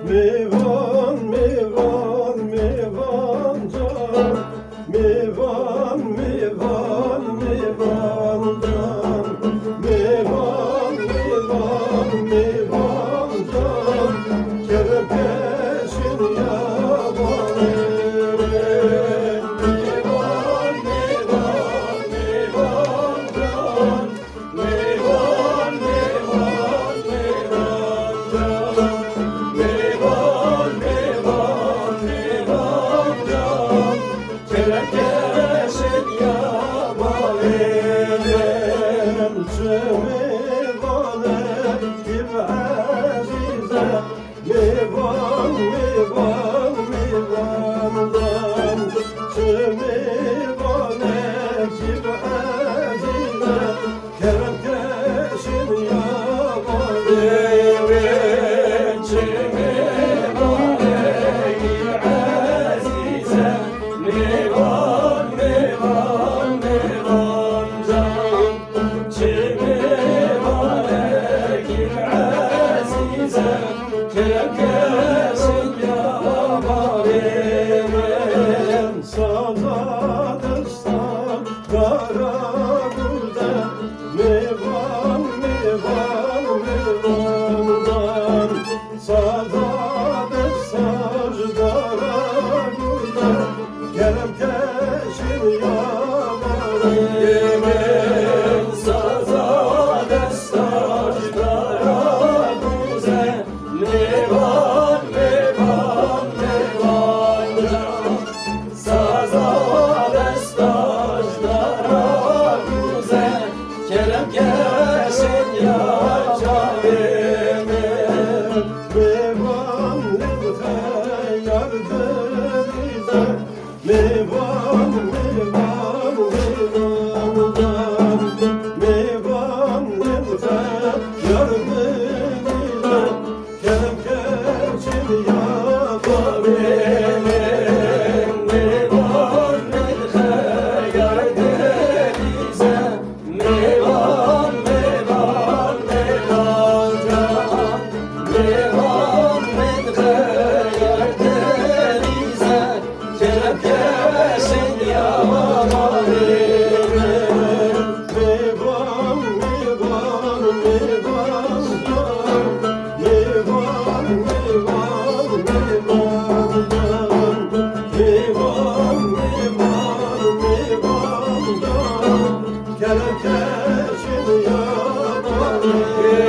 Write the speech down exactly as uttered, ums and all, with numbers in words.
Mêvan, mêvan, mêvan can. Mêvan, mêvan, mêvan can. Mêvan, mêvan, mêvan can. Kerem keşin ya bavê. Mêvan, mêvan, mêvan can. Mêvan, mêvan, mêvan can. Mêvan, mêvan, mêvan can. Kerem keşin ya bavê min. Çi mêvan e, kî ezîz e. Mêvan, mêvan, mêvan can. Çi mêvan e, kî ezîz e. Kerem keşin ya bavê min. Çi mêvan e, kî ezîz e. Mêvan, mêvan, mêvan can. Çi mêvan e, kî ezîz e, kerem keşin ya bavê min. Saza desta dara guze, mêvan, mêvan, mêvan can. Saza desta dara guze, kerem keşin ya bavê min. Saza desta dara guze, mêvan, mêvan, mêvan can. Saza desta dara guze, kerem keşin ya çavê min. Mêvan li xeyar dirize. Mêvan, mêvan, mêvan can. Mêvan li xeyar dirize. Kerem keşin ya bavê min. Mêvan li xeyar dirize. Mêvan, mêvan, mêvan can. Mêvan li xeyar dirize. Kerem keşin ya bavê min. Mêvan, mêvan, mêvan can. Mêvan, mêvan, mêvan can. Mêvan, mêvan, mêvan can. Kerem keşin ya bavê